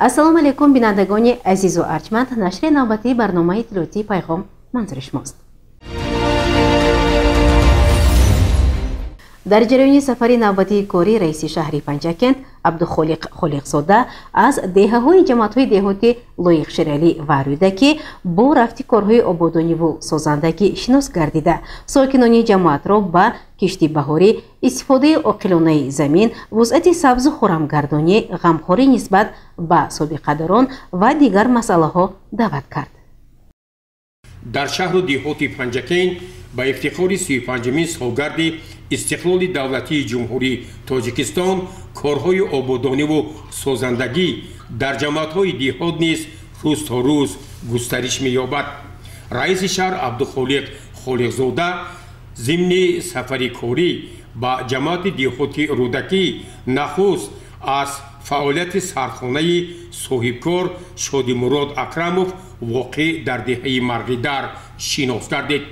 Ассалому алайкум, бинандагони азизу арҷманд. Нашри навбатии барномаи иттилоотии Пайғом манзури шумост. Дар ҷараёни сафари навбатии корӣ раиси шаҳри Панҷакент Абдухолиқ Холиқзода аз деҳаҳои ҷамоатҳои деҳоти Лоиқ Шералӣ ва Рӯдакӣ бо рафти корҳои ободониву созандагӣ шинос гардида, сокинони ҷамоатро ба кишти баҳорӣ, истифодаи оқилонаи замин, вусъати сабзу хурамгардонӣ, ғамхорӣ нисбат ба собиқадорон ва дигар масъалаҳо даъват кард. Дар шаҳру деҳоти Панҷакент ба ифтихори 35-мин солгарди истиқлоли давлатии Ҷумҳурии Тоҷикистон корҳои ободониву созандагӣ дар ҷамоатҳои деҳот низ рӯз то рӯз густариш меёбад. Раиси шаҳр Абдухолиқ Холиқзода зимни сафари корӣ ба ҷамоати деҳоти Рӯдакӣ нахуст аз фаъолияти сархонаи соҳибкор Шодимурод Акрамов воқеъ дар деҳаи Марғидар шинос гардид.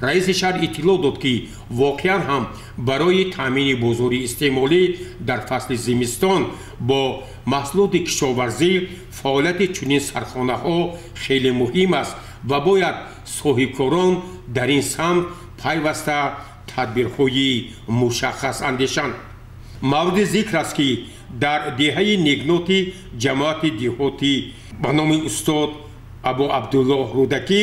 Раиси шаҳр иттилоъ дод, ки воқеан ҳам барои таъмини бозори истеъмолӣ дар фасли зимистон бо маҳсулоти кишоварзӣ фаъолияти чунин сархонаҳо хеле муҳим аст ва бояд соҳибкорон дар ин самт пайваста тадбирҳои мушаххас андешанд. Мавриди зикр аст, ки дар деҳаи Негноти ҷамоати деҳотӣ ба номи устод Абу Абдуллоҳ Рӯдакӣ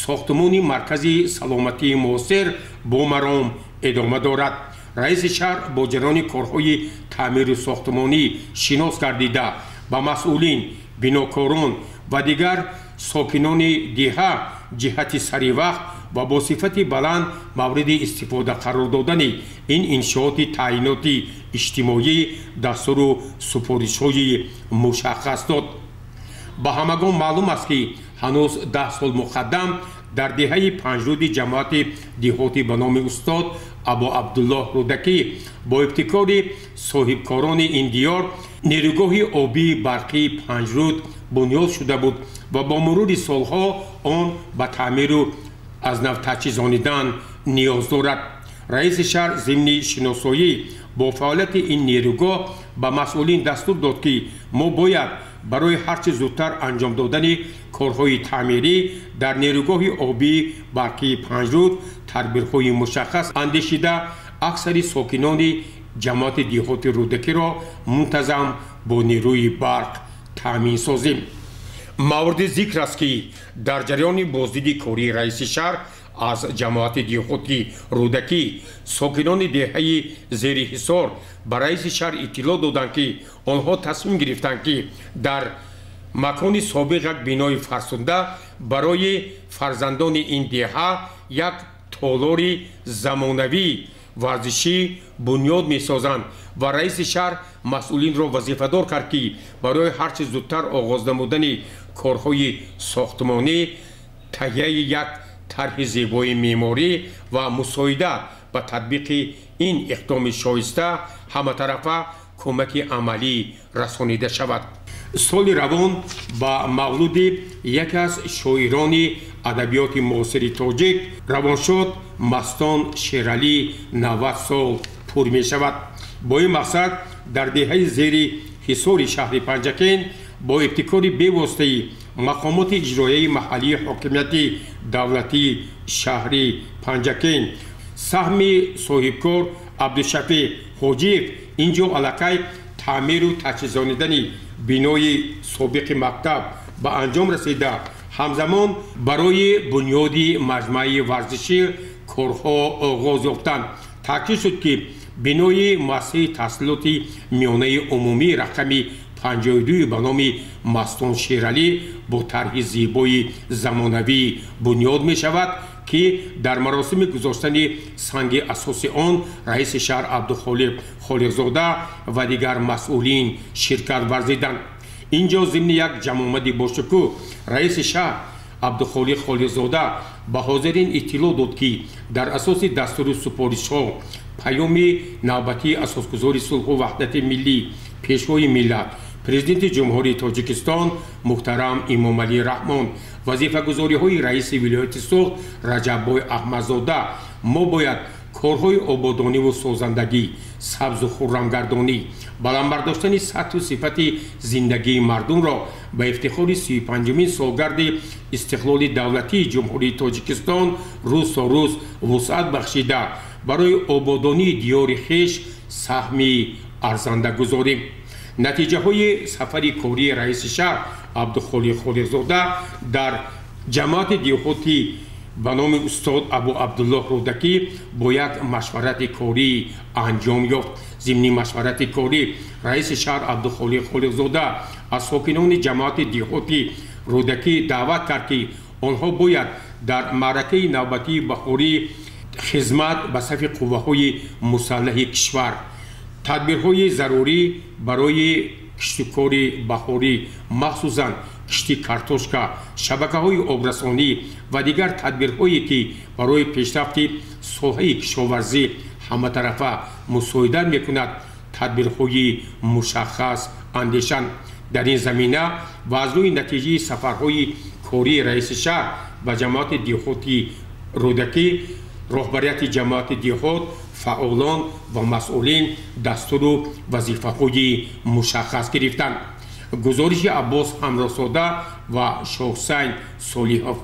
сохтмони маркази саломатии муосир бо маром идома дорад. Раиси шаҳр бо ҷараёни корҳои таъмиру сохтмонӣ шинос гардида, ба масъулин, бинокорон ва дигар сокинони деҳа ҷиҳати саривақт ва бо сифати баланд мавриди истифода қарор додани ин иншооти таъиноти иҷтимоӣ дастуру супоришҳои мушаххас дод. Ба ҳамагон маълум аст, ки ҳанӯз 10 сол муқаддам дар деҳаи Панҷруди ҷамоати деҳотӣ ба номи устод Абу Абдуллоҳ Рӯдакӣ бо ибтикори соҳибкорони ин диёр нерӯгоҳи обии барқии Панҷруд бунёд шуда буд ва бо мурури солҳо он ба таъмиру аз нав таҷҳизонидан ниёз дорад. Раиси шаҳр зимни шиносоӣ бо фаъолияти ин нерӯгоҳ ба масъулин дастур дод, ки мо бояд барои ҳарчи зудтар анҷом додани корҳои таъмирӣ дар нерӯгоҳи обии барқии Панҷруд тадбирҳои мушаххас андешида, аксари сокинони ҷамоати деҳоти Рӯдакиро мунтазам бо нерӯи барқ таъмин созем. Мавриди зикр аст, ки дар ҷараёни боздиди кории раиси шаҳр аз ҷамоати деҳоти Рӯдакӣ сокинони деҳаи Зери Ҳисор ба раиси шаҳр иттилоъ доданд, ки онҳо тасмим гирифтанд, ки дар макони собиқ як бинои фарсуда барои фарзандони ин деҳа як толори замонавии варзишӣ бунёд месозанд ва раиси шаҳр масъулинро вазифадор кард, ки барои ҳарчи зудтар оғоз намудани корҳои сохтмонӣ, таҳияи як тарҳи зебои меъморӣ ва мусоидат ба татбиқи ин иқдоми шоиста ҳаматарафа кӯмаки амалӣ расонида шавад. Соли равон ба мавлуди яке аз шоирони адабиёти муосири тоҷик равоншод Мастон Шералӣ 90 сол пур мешавад. Бо ин мақсад дар деҳаи Зери Ҳисори шаҳри Панҷакент бо ибтикори бевоситаи мақомоти иҷроияи маҳаллии ҳокимияти давлатии шаҳри Панҷакент саҳми соҳибкор Абдушафеъ Ҳоҷиев ин ҷо аллакай таъмиру таҷҳизонидани бинои собиқи мактаб ба анҷом расида, ҳамзамон барои бунёди маҷмӯаи варзишӣ корҳо оғоз ёфтанд. Таъкид шуд, ки бинои муассисаи таҳсилоти миёнаи умумӣ рақами 52 ба номи Мастон Шералӣ бо тарҳи зебои замонавӣ бунёд мешавад, ки дар маросими гузоштани санги асоси он раиси шаҳр Абдухолиқ Холиқзода ва дигар масъулин ширкат варзиданд. Ин ҷо зимни як ҷамъомади бошукӯҳ раиси шаҳр Абдухолиқ Холиқзода ба ҳозирин иттилоъ дод, ки дар асоси дастуру супоришҳо паёми навбатии асосгузори сулҳу ваҳдати миллӣ, пешвои миллат, президенти Ҷумҳурии Тоҷикистон муҳтарам Эмомалӣ Раҳмон, вазифагузориҳои раиси вилояти Суғд Раҷаббой Аҳмадзода мо бояд Корҳои ободониву созандагӣ, сабзу хуррамгардонӣ, баланд бардоштани сатҳу сифати зиндагии мардумро ба ифтихори 35-умин солгарди истиқлоли давлатии Ҷумҳурии Тоҷикистон рӯз то рӯз вусъат бахшида, барои ободонии диёри хеш саҳми арзанда гузорем. Натиҷаҳои сафари кории раиси шаҳр Абдухолиқ Холиқзода дар ҷамоати деҳоти ба номи устод Абу Абдуллоҳ Рӯдакӣ бо як машварати корӣ анҷом ёфт. Зимни машварати корӣ раиси шаҳр Абдухолиқ Холиқзода аз сокинони ҷамоати деҳоти Рӯдакӣ даъват кард, ки онҳо бояд дар маъракаи навбатии баҳорӣ хизмат ба сафи қувваҳои мусаллаҳи кишвар, тадбирҳои зарурӣ барои киштукори баҳорӣ, махсусан кишти картошка, шабакаҳои обрасонӣ ва дигар тадбирҳое, ки барои пешрафти соҳаи кишоварзӣ ҳаматарафа мусоидат мекунад, тадбирҳои мушаххас андешанд. Дар ин замина ва аз рӯи натиҷаи сафарҳои кории раиси шаҳр ба ҷамоати деҳоти Рӯдакӣ, роҳбарияти ҷамоати деҳот, фаъолон ва масъулин дастуру вазифаҳои мушаххас гирифтанд. Гузориши Аббос Ҳамроҳзода ва Шоҳсайн Солиҳов.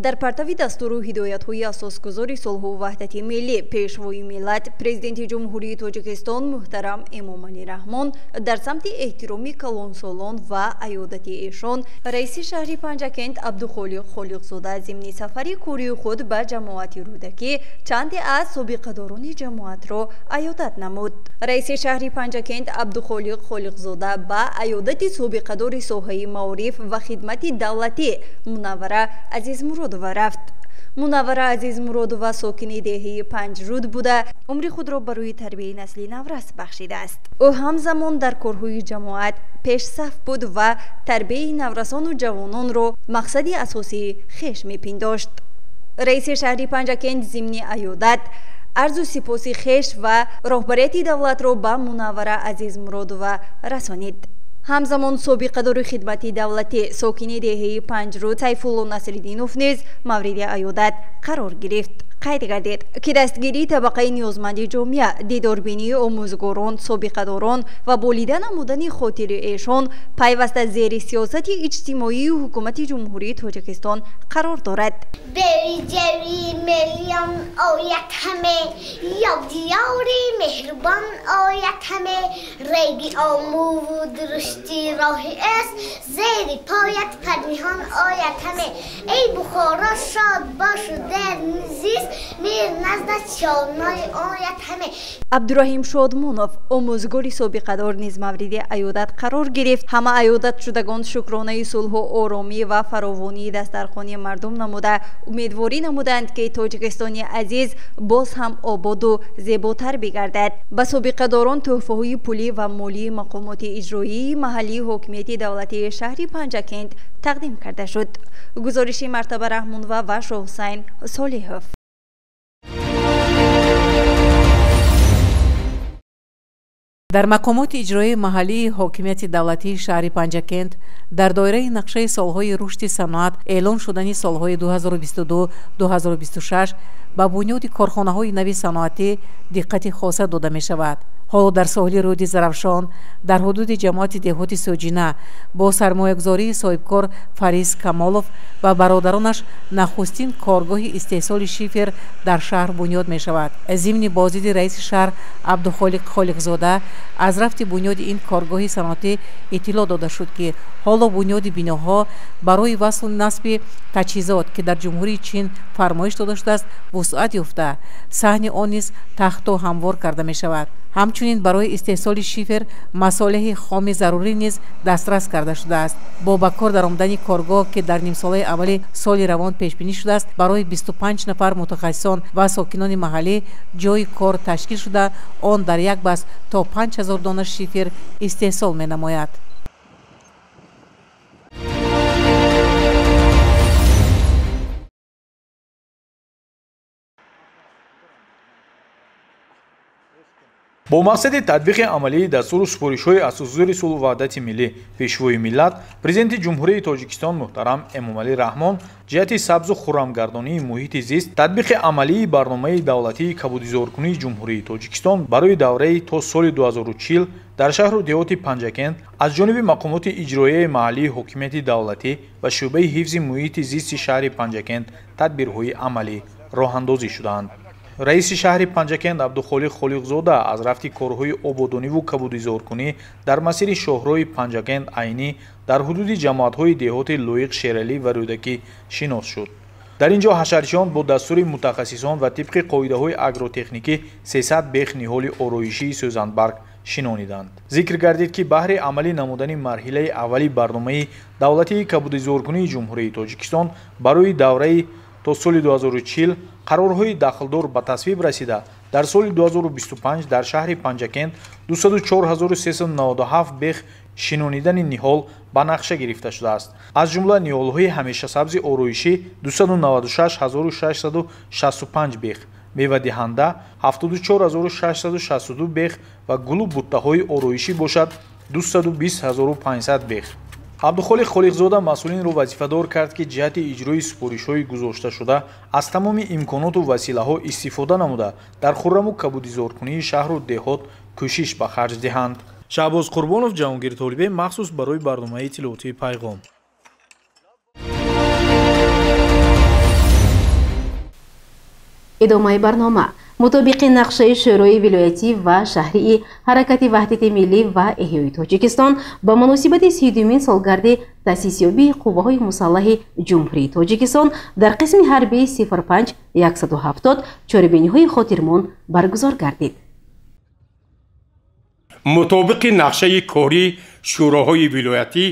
Дар партави дастуру ҳидоятҳои асосгузори сулҳу ваҳдати миллӣ, пешвои миллат, Президенти Ҷумҳурии Тоҷикистон муҳтарам Эмомалӣ Раҳмон дар самти эҳтироми калонсолон ва аёдати эшон, раиси шаҳри Панҷакент Абдухолиқ Холиқзода зимни сафари кории худ ба ҷамоати Рӯдакӣ чанде аз собиқадорони ҷамоатро аёдат намуд. Раиси шаҳри Панҷакент Абдухолиқ Холиқзода ба аёдати собиқадори соҳаи маориф ва хидмати давлатӣ Мунаввара Азизмуродова рафт. Мунаввара Азизмуродова сокини деҳаи Панҷруд буда, умри худро барои тарбияи насли наврас бахшидааст. Ӯ ҳамзамон дар корҳои ҷамоат пешсаф буд ва тарбияи наврасону ҷавононро мақсади асосии хеш мепиндошт. Раиси шаҳри Панҷакент зимни аёдат арзу сипоси хеш ва роҳбарияти давлатро ба Мунаввара Азизмуродова расонид. Ҳамзамон собиқадори хидмати давлатӣ сокини деҳаи Панҷруд Сайфулло Насриддинов низ мавриди аёдат қарор гирифт. Қайд гардид, ки дастгирии табақаи ниёзманди ҷомеа, дидорбинии омӯзгорон, собиқадорон ва болида намудани хотири эшон пайваста зери сиёсати иҷтимоии ҳукумати Ҷумҳурии Тоҷикистон қарор дорад. Бери миллион ояд ҳаме, ёд диёри меҳрубон ояд ҳаме, реги омӯву дурушти роҳи аст, зери поят парниҳон ояд ҳаме. Эй Бухоро, шод бошу дар зист, мир наздат шоной ояд ҳаме. Абдураҳим Шодмонов, омӯзгори собиқадор, низ мавриди аёдат қарор гирифт. Ҳама аёдатшудагон шукронаи сулҳу оромӣ ва фаровонии дастархони мардум намуда, умедворӣ намуданд, ки Тоҷикистони азиз боз ҳам ободу зеботар бигардад. Ба собиқадорон тӯҳфаҳои пулӣ ва молии мақомоти иҷроии маҳаллии ҳокимияти давлатии шаҳри Панҷакент тақдим карда шуд. Гузориши Мартаба Раҳмонова ва Шоҳусайн Солиҳов. Дар мақомоти иҷроии маҳаллии ҳокимияти давлатии шаҳри Панҷакент дар доираи нақшаи солҳои рушди саноат эълон шудани солҳои 2022-2026 ба бунёди корхонаҳои нави саноатӣ диққати хоса дода мешавад. Ҳоло дар соҳили рӯди Зарафшон дар ҳудуди ҷамоати деҳоти Соҷина бо сармоягузории соҳибкор Фариз Камолов ва бародаронаш нахустин коргоҳи истеҳсоли шифер дар шаҳр бунёд мешавад. Зимни боздиди раиси шаҳр Абдухолиқ Холиқзода аз рафти бунёди ин коргоҳи саноатӣ иттилоъ дода шуд, ки ҳоло бунёди биноҳо барои васлу насби таҷҳизот, ки дар Ҷумҳурии Чин фармоиш дода шудааст, вусъат ёфта, саҳни он низ тахту ҳамвор карда мешавад. Ҳамчунин барои истеҳсоли шифер масолеҳи хоми зарурӣ низ дастрас карда шудааст. Бо ба кор даромадани коргоҳ, ки дар нимсолаи аввали соли равон пешбинӣ шудааст, барои 25 нафар мутахассисон ва сокинони маҳаллӣ ҷойи кор ташкил шуда, он дар як баст то 5000 дона шифер истеҳсол менамояд. Бо мақсади татбиқи амалии дастуру супоришҳои асосгузори сулҳу ваҳдати миллӣ, Пешвои миллат, Президенти Ҷумҳурии Тоҷикистон муҳтарам Эмомалӣ Раҳмон ҷиҳати сабзу хуррамгардонии муҳити зист, татбиқи амалии барномаи давлатии кабудизоркунии Ҷумҳурии Тоҷикистон барои давраи то соли 2040 дар шаҳру деҳоти Панҷакент аз ҷониби мақомоти иҷроияи маҳаллии ҳокимияти давлатӣ ва шӯъбаи ҳифзи муҳити зисти шаҳри Панҷакент тадбирҳои амалӣ роҳандозӣ шуданд. Раиси шаҳри Панҷакент Абдухолиқ Холиқзода аз рафти корҳои ободониву кабудизоркунӣ дар масири шоҳроҳи Панҷакент Айнӣ дар ҳудуди ҷамоатҳои деҳоти Лоиқ, Шералӣ ва Рӯдакӣ шинос шуд. Дар ин ҷо ҳашарчиён бо дастури мутахассисон ва тибқи қоидаҳои агротехникӣ 300 бех ниҳоли ороишии сӯзанбарг шинониданд. Зикр гардид, ки баҳри амалӣ намудани марҳилаи аввали барномаи давлатии кабудизоркунии Ҷумҳурии Тоҷикистон барои давраи то соли 2040 қарорҳои дахлдор ба тасвиб расида, дар соли 2025 дар шаҳри Панҷакент 204397 бех шинонидани ниҳол ба нақша гирифта шудааст. Аз ҷумла ниҳолҳои ҳамешасабзи ороишӣ 296665 бех, мевадиҳанда 74662 бех ва гулу буттаҳои ороишӣ бошад 220500 бех. Абдухолиқ Холиқзода масъулинро вазифадор кард, ки ҷиҳати иҷрои супоришҳои гузошташуда аз тамоми имконоту василаҳо истифода намуда дар хурраму кабудизоркунии шаҳру деҳот кӯшиш ба харҷ диҳанд. Шаҳбоз Қурбонов, Ҷаҳонгир Толибе, махсус барои барномаи иттилоотии Пайғом. Идомаи барнома. Мутобиқи нақшаи Шӯрои вилоятӣ ва шаҳрии Ҳаракати Ваҳдати Миллӣ ва Эҳёи Тоҷикистон ба муносибати 32-мин солгарди таъсисёбии қувваҳои мусаллаҳи Ҷумҳурии Тоҷикистон дар қисми ҳарбии 05-170 чорабиниҳои хотирмон баргузор гардид. Мутобиқи нақшаи корӣ шӯроҳои вилоятӣ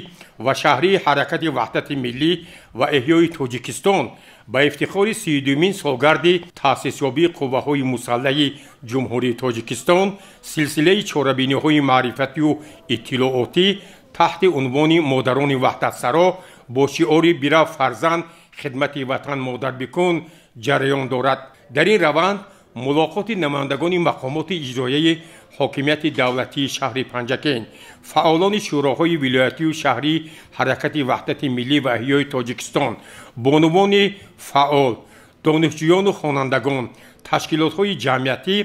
ва шаҳрии Ҳаракати Ваҳдати Миллӣ ва Эҳёи Тоҷикистон ба ифтихори 32-мин солгарди таъсисёбии қувваҳои мусаллаҳи Ҷумҳурии Тоҷикистон силсилаи чорабиниҳои маърифатию иттилоотӣ таҳти унвони «Модарони ваҳдатсаро» бо шиори «Бирав фарзанд, хидмати ватан модар бикун» ҷараён дорад. Дар ин раванд мулоқоти намояндагони мақомоти иҷроияи ҳокимияти давлатии шаҳри Панҷакент, фаъолони шӯроҳои вилоятию шаҳрии Ҳаракати Ваҳдати Миллӣ ва Эҳёи Тоҷикистон, бонувони фаъол, донишҷӯёну хонандагон, ташкилотҳои ҷамъиятӣ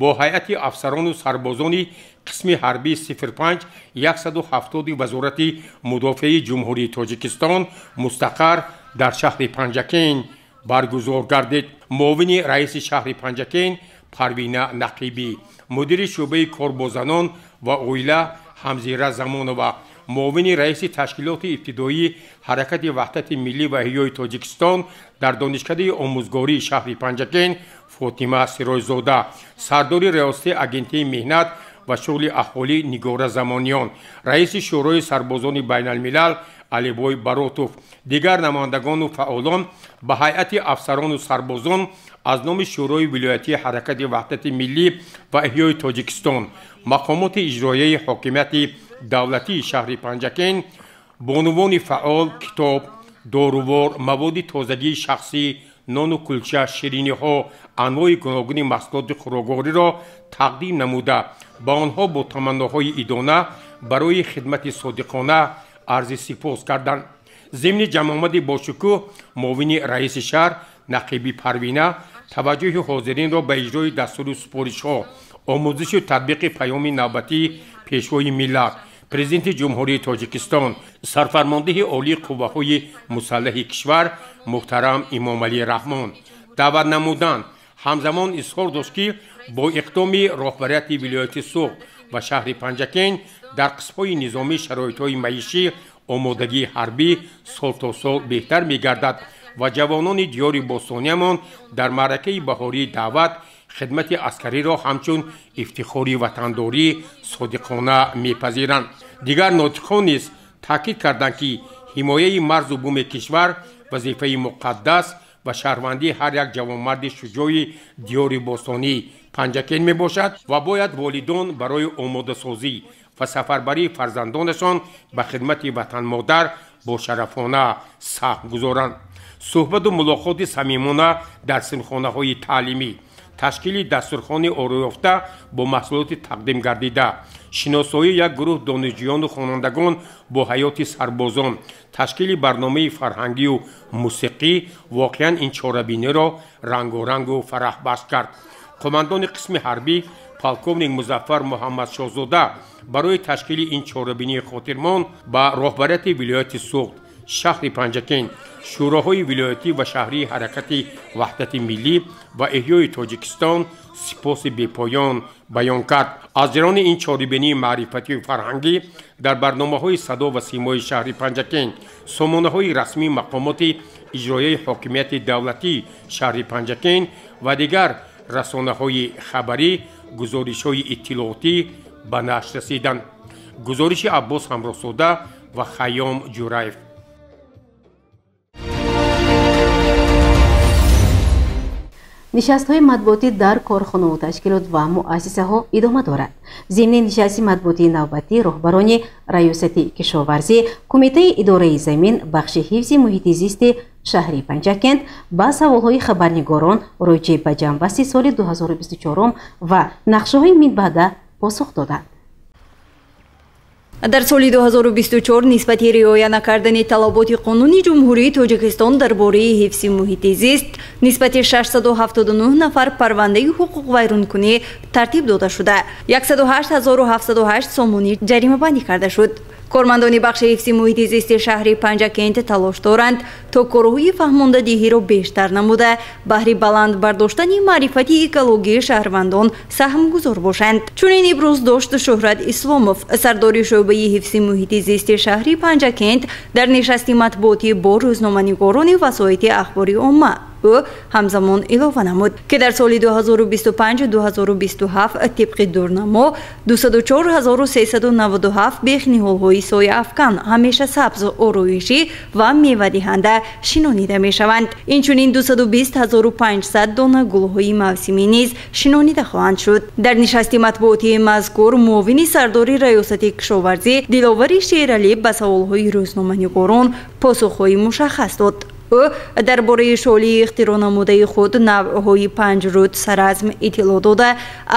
бо ҳайати афсарону сарбозони қисми ҳарбии 05-170 Вазорати мудофиаи Ҷумҳурии Тоҷикистон мустақар дар шаҳри Панҷакент баргузор гардид. Муовини раиси шаҳри Панҷакент Парвина Нақибӣ, мудири шӯъбаи кор бо занон ва оила Ҳамзира Замонова, муовини раиси ташкилоти ибтидоии Ҳаракати Ваҳдати Миллӣ ва Эҳёи Тоҷикистон дар Донишкадаи омӯзгории шаҳри Панҷакент Фотима Сиройзода, сардори риёсати Агентии меҳнат ва шуғли аҳолӣ Нигора Замониён, раиси Шӯрои сарбозони байналмилал Алибой Баротов, дигар намояндагону фаъолон ба ҳайати афсарону сарбозон аз номи Шӯрои вилоятии Ҳаракати Ваҳдати Миллӣ ва Эҳёи Тоҷикистон, мақомоти иҷроияи ҳокимияти давлатии шаҳри Панҷакент, бонувони фаъол китоб, дорувор, маводи тозагии шахсӣ, нону кулча, шириниҳо, анвои гуногуни маҳсулоти хӯроквориро тақдим намуда, ба онҳо бо таманноҳои идона барои хидмати содиқона арзи сипос карданд. Зимни ҷамъомади бошукӯҳ муовини раиси шаҳр Нақиби Парвина таваҷҷӯҳи ҳозиринро ба иҷрои дастуру супоришҳо, омӯзишу татбиқи паёми навбатии Пешвои миллат, Президенти Ҷумҳурии Тоҷикистон, сарфармондиҳи олии қувваҳои мусаллаҳи кишвар муҳтарам Эмомалӣ Раҳмон даъват намуданд. Ҳамзамон изҳор дошт, ки бо иқдоми роҳбарияти вилояти Суғд ва шаҳри Панҷакент дар қисмҳои низомӣ шароитҳои маишӣ, омодагии ҳарбӣ сол то сол беҳтар мегардад ва ҷавонони диёри бостониямон дар маъракаи баҳории даъват хидмати аскариро ҳамчун ифтихори ватандорӣ содиқона мепазиранд. Дигар нотиқон низ таъкид карданд, ки ҳимояи марзу буми кишвар вазифаи муқаддас ва шаҳрвандии ҳар як ҷавонмарди шуҷои диёри бостонии Панҷакент мебошад ва бояд волидон барои омодасозӣ ва сафарбарии фарзандонашон ба хидмати ватанмодар бошарафона саҳм гузоранд. Суҳбату мулоқоти самимона дар синфхонаҳои таълимӣ, Ташкили дастурхони ороёфта бо маҳсулоти тақдим гардида, шиносоии як гурӯҳ донишҷӯёну хонандагон бо ҳаёти сарбозон, ташкили барномаи фарҳангию мусиқӣ воқеан ин чорабиниро рангорангу фараҳбахш кард. Қумандони қисми ҳарбӣ полковник Музаффар Муҳаммадшоҳзода барои ташкили ин чорабинии хотирмон ба роҳбарияти вилояти Суғд, шаҳри Панҷакент, шӯроҳои вилоятӣ ва шаҳрии ҳаракати ваҳдати миллӣ ва эҳёи Тоҷикистон сипоси бепоён баён кард. Аз ҷараёни ин чорабинии маърифатию фарҳангӣ дар барномаҳои садо ва симои шаҳри Панҷакент, сомонаҳои расмии мақомоти иҷроияи ҳокимияти давлатии шаҳри Панҷакент ва дигар расонаҳои хабарӣ гузоришҳои иттилоотӣ ба нашр расиданд. Гузориши Аббос Ҳамроҳзода ва Хайём Ҷураев. Нишастҳои матбуотӣ дар корхонаву ташкилот ва муассисаҳо идома дорад. Зимни нишасти матбуотии навбатӣ роҳбарони раёсати кишоварзӣ, кумитаи идораи замин, бахши ҳифзи муҳити зисти шаҳри Панҷакент ба саволҳои хабарнигорон роҷеъ ба ҷамъбасти соли 2024 ва нақшаҳои минбаъда посух доданд. Дар соли 2024 нисбати риоя накардани талаботи қонуни Ҷумҳурии Тоҷикистон дар бораи ҳифзи муҳити зист нисбати 679 нафар парвандаи ҳуқуқвайронкунӣ тартиб дода шуда, 108708 сомонӣ ҷаримабандӣ карда шуд. Кормандони бахши ҳифзи муҳити зисти шаҳри Панҷакент талош доранд то корҳои фаҳмондадиҳиро бештар намуда, баҳри баланд бардоштани маърифати экологии шаҳрвандон саҳмгузор бошанд. Чунин иброз дошт Шӯҳрат Исломов, сардори шӯъбаи ҳифзи муҳити зисти шаҳри Панҷакент дар нишасти матбуотӣ бо рӯзноманигорони васоити ахбори омма. Ӯ ҳамзамон илова намуд, ки дар соли 2025-2027 тибқи дурнамо 204397 бехниҳолҳои сояафкан ҳамеша сабз, ороишӣ ва мевадиҳанда шинонида мешаванд. Инчунин 220500 дона гулҳои мавсимӣ низ шинонида хоҳанд шуд. Дар нишасти матбуотии мазкур муовини сардори раёсати кишоварзӣ Диловари Шералӣ ба саволҳои рӯзноманигорон посухҳои мушаххас дод. Ӯ дар бораи шолии ихтироънамудаи худ навъҳои панҷруд саразм иттилоъ дода,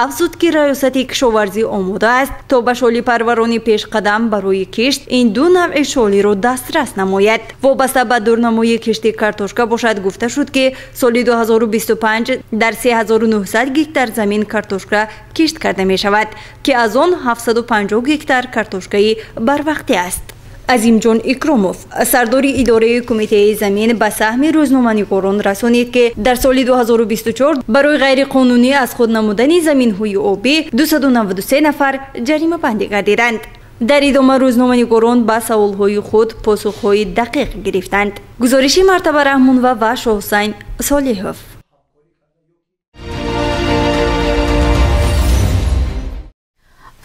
афзуд, ки раёсати кишоварзӣ омода аст то ба шолипарварони пешқадам барои кишт ин ду навъи шолиро дастрас намояд. Вобаста ба дурнамои кишти картошка бошад, гуфта шуд, ки соли 2025 дар 3900 гектар замин картошка кишт карда мешавад, ки аз он 750 гектар картошкаи барвақтӣ аст. Азимҷон Икромов, сардори идораи кумитаи замин, ба саҳми рӯзноманигорон расонид, ки дар соли 2024 барои ғайриқонунӣ аз худ намудани заминҳои обӣ 293 нафар ҷаримабандӣ гардиданд. Дар идома рӯзноманигорон ба саволҳои худ посухҳои дақиқ гирифтанд. Гузориши Мартаба Раҳмонова ва Шоҳусайн Солиҳов.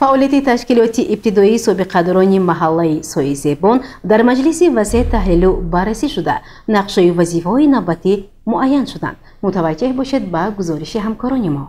Фаъолияти ташкилоти ибтидоии собиқадорони маҳаллаи Соизебон дар маҷлиси васеъ таҳлилу баррасӣ шуда, нақшаю вазифаҳои навбатӣ муайян шуданд. Мутаваҷҷеҳ бошед ба гузориши ҳамкорони мо.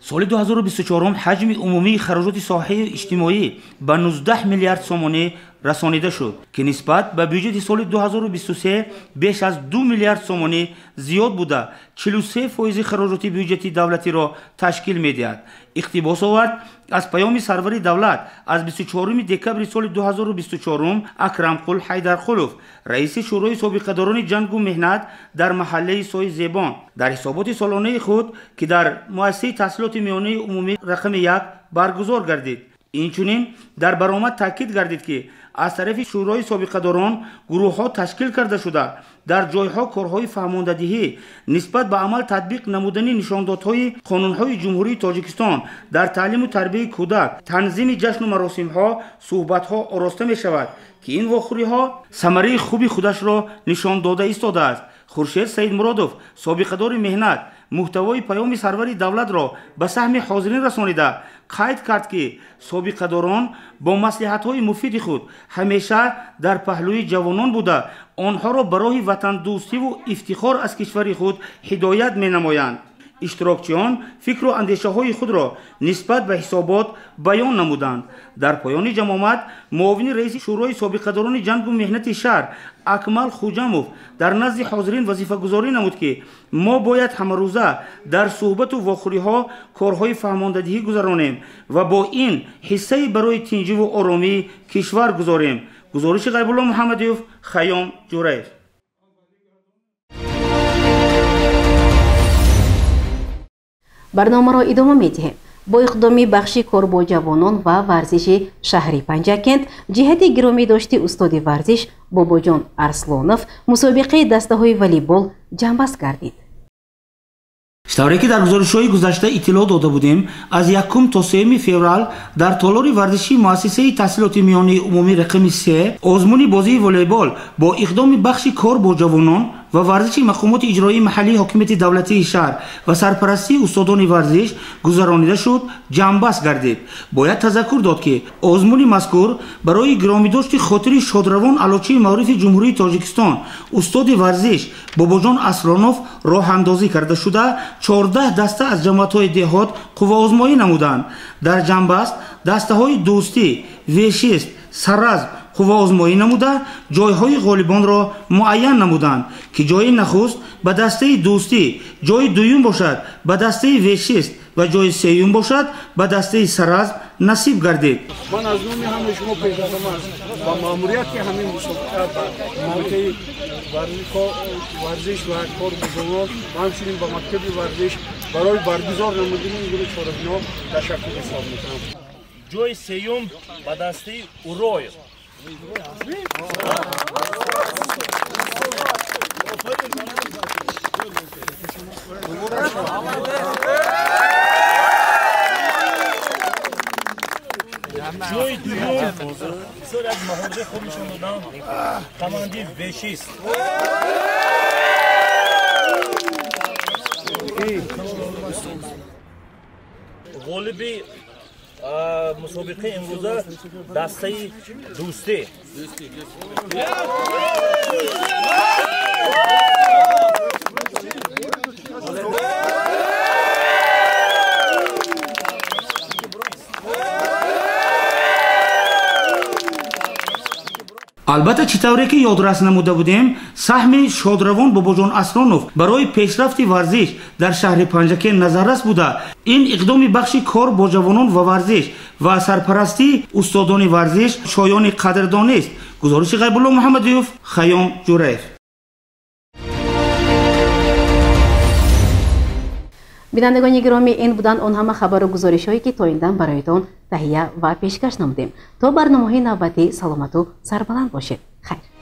Соли 2024 ҳаҷми умумии хароҷоти соҳаи иҷтимоӣ ба 19 миллиард сомонӣ расонида шуд, ки нисбат ба бюҷети соли 2023 беш аз 2 миллиард сомонӣ зиёд буда, 43% хароҷоти бюҷети давлатиро ташкил медиҳад. Иқтибос овард аз паёми сарвари давлат аз 24 декабри соли 2024 Акрамқул Ҳайдарқулов, раиси шӯрои собиқадорони ҷангу меҳнат дар маҳаллаи Соизебон, дар ҳисоботи солонаи худ, ки дар муассисаи таҳсилоти миёнаи умумӣ рақами 1 баргузор гардид. Инчунин дар баромад таъкид гардид, ки аз тарафи шӯрои собиқадорон гурӯҳҳо ташкил карда шуда, дар ҷойҳо корҳои фаҳмондадиҳӣ нисбат ба амал татбиқ намудани нишондодҳои қонунҳои Ҷумҳурии Тоҷикистон дар таълиму тарбияи кӯдак, танзими ҷашну маросимҳо, суҳбатҳо ороста мешавад, ки ин вохӯриҳо самараи хуби худашро нишон дода истодааст. Хуршед Саидмуродов, собиқадори меҳнат, муҳтавои паёми сарвари давлатро ба саҳми ҳозирин расонида, қайд кард, ки собиқадорон бо маслиҳатҳои муфиди худ ҳамеша дар паҳлӯи ҷавонон буда, онҳоро ба роҳи ватандӯстиву ифтихор аз кишвари худ ҳидоят менамоянд. Иштирокчиён фикру андешаҳои худро нисбат ба ҳисобот баён намуданд. Дар поёни ҷамъомад муовини раиси Шӯрои собиқадорони ҷангу меҳнати шаҳр Акмал Хуҷамов дар назди ҳозирин вазифагузорӣ намуд, ки мо бояд ҳамарӯза дар суҳбату вохӯриҳо корҳои фаҳмондадиҳӣ гузаронем ва бо ин ҳиссае барои тинҷиву оромии кишвар гузорем. Гузориши Ғайбулло Муҳаммадиев, Хайём Ҷураев. Барномаро идома медиҳем. Бо иқдоми бахши кор бо ҷавонон ва варзиши шаҳри Панҷакент ҷиҳати гиромӣ дошти устоди варзиш Бобоҷон Арслонов мусобиқаи дастаҳои волейбол ҷамъбаст гардид. Тавре ки дар гузоришҳои гузашта иттилоъ дода будем, аз 1 то 3 феврал дар толори варзишии муассисаи таҳсилоти миёнаи умумӣ рақами 3 озмуни бозии волейбол бо иқдоми бахши кор бо ҷавонон ва варзиши мақомоти иҷроии маҳаллии ҳокимияти давлатии шаҳр ва сарпарастии устодони варзиш гузаронида шуд, ҷамъбаст гардид. Бояд тазаккур дод, ки озмуни мазкур барои гиромидошти хотири шодравон аълочии маорифи Ҷумҳурии Тоҷикистон устоди варзиш Бобоҷон Аслонов роҳандозӣ карда шуда, 14 даста аз ҷамоатҳои деҳот қувваозмоӣ намуданд. Дар ҷамъбаст дастаҳои Дӯстӣ, Вешист, Саразм қувваозмоӣ намуда ҷойҳои ғолибонро муайян намуданд, ки ҷои нахуст ба дастаи Дӯстӣ, ҷои дуюм бошад ба дастаи Вешист ва ҷои сеюм бошад ба дастаи Саразм насиб гардид. Ман аз номи ҳамаи шумо пешвозам ба маъмурияти ҳамин мусобиқа, ба кумитаи варзиш ва кор бо ҷавонон ва ҳамчунин ба мактаби варзиш барои баргузор намудани ин гуна чорабиниҳо ташаккур изҳор мекунам. Ҷои сеюм ба дастаи Уроев. Ҷои дуюм бисёр як маҳорати хуб нишон додам команди Вешист. Ғолиби мусобиқаи имрӯза дастаи Дӯстӣ. Албатта, чӣ тавре ки ёдрас намуда будем, саҳми шодравон Бобоҷон Аслонов барои пешрафти варзиш дар шаҳри Панҷакент назаррас буда, ин иқдоми бахши кор бо ҷавонон ва варзиш ва сарпарастии устодони варзиш шоёни қадрдонист. Гузориши Ғайбулло Муҳаммадиев, Хайём Ҷураев. Бинандагони гиромӣ, ин буданд он ҳама хабару гузоришҳое, ки то ин дам бароятон таҳия ва пешкаш намудем. То барномаҳои навбатӣ саломату сарбаланд бошед. Хайр.